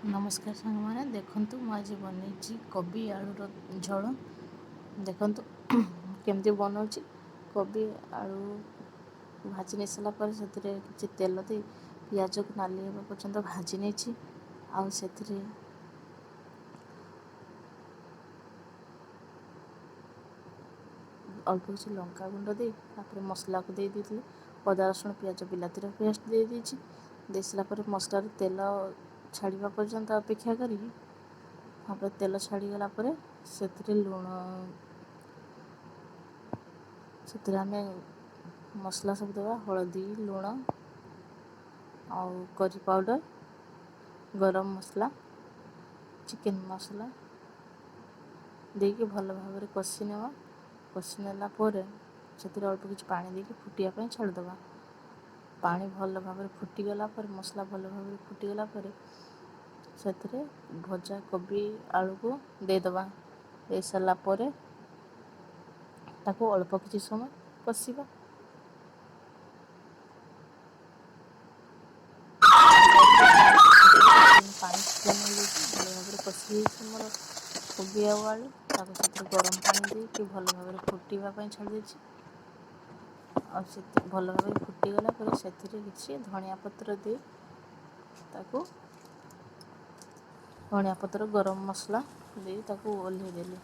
ନମସ୍କାର ସାଙ୍ଗମାନେ, ଦେଖନ୍ତୁ ମୁଁ ଆଜି ବନେଇଛି କୋବି ଆଳୁର ଝୋଳ। ଦେଖନ୍ତୁ କେମିତି ବନାଉଛି। କୋବି ଆଳୁ ଭାଜି ନେଇ ସାରିଲା ପରେ ସେଥିରେ କିଛି ତେଲ ଦେଇ ପିଆଜକୁ ନାଲି ହେବା ପର୍ଯ୍ୟନ୍ତ ଭାଜି ନେଇଛି। ଆଉ ସେଥିରେ ଅଳ୍ପ କିଛି ଲଙ୍କା ଗୁଣ୍ଡ ଦେଇ ତାପରେ ମସଲାକୁ ଦେଇ ଦେଇଥିଲି। ଅଦା, ରସୁଣ, ପିଆଜ, ବିଲାତିର ପେଷ୍ଟ ଦେଇ ଦେଇଛି। ଦେଇ ସାରିଲା ପରେ ମସଲାରୁ ତେଲ ଛାଡ଼ିବା ପର୍ଯ୍ୟନ୍ତ ଅପେକ୍ଷା କରିକି, ତାପରେ ତେଲ ଛାଡ଼ିଗଲା ପରେ ସେଥିରେ ଲୁଣ, ସେଥିରେ ଆମେ ମସଲା ସବୁ ଦେବା, ହଳଦୀ, ଲୁଣ ଆଉ କରି ପାଉଡ଼ର, ଗରମ ମସଲା, ଚିକେନ୍ ମସଲା ଦେଇକି ଭଲ ଭାବରେ କଷି ନେବା। କଷି ନେଲା ପରେ ସେଥିରେ ଅଳ୍ପ କିଛି ପାଣି ଦେଇକି ଫୁଟିବା ପାଇଁ ଛାଡ଼ିଦେବା। ପାଣି ଭଲ ଭାବରେ ଫୁଟିଗଲା ପରେ, ମସଲା ଭଲ ଭାବରେ ଫୁଟିଗଲା ପରେ ସେଥିରେ ଭଜା କୋବି ଆଳୁକୁ ଦେଇଦେବା। ଦେଇ ସାରିଲା ପରେ ତାକୁ ଅଳ୍ପ କିଛି ସମୟ କଷିବା। ପାଣି ହେଇଯାଇଛି, ଭଲ ଭାବରେ କଷି ହେଇଛି ମୋର କୋବି ଆଉ ଆଳୁ। ତାକୁ ସେଥିରେ ଗରମ ପାଣି ଦେଇକି ଭଲ ଭାବରେ ଫୁଟିବା ପାଇଁ ଛାଡ଼ି ଦେଇଛି। ଆଉ ସେ ଭଲ ଭାବରେ ଫୁଟିଗଲା ପରେ ସେଥିରେ କିଛି ଧନିଆ ପତ୍ର ଦେଇ ତାକୁ ଧନିଆ ପତ୍ର, ଗରମ ମସଲା ଦେଇ ତାକୁ ଓହ୍ଲେଇ ଦେଲି।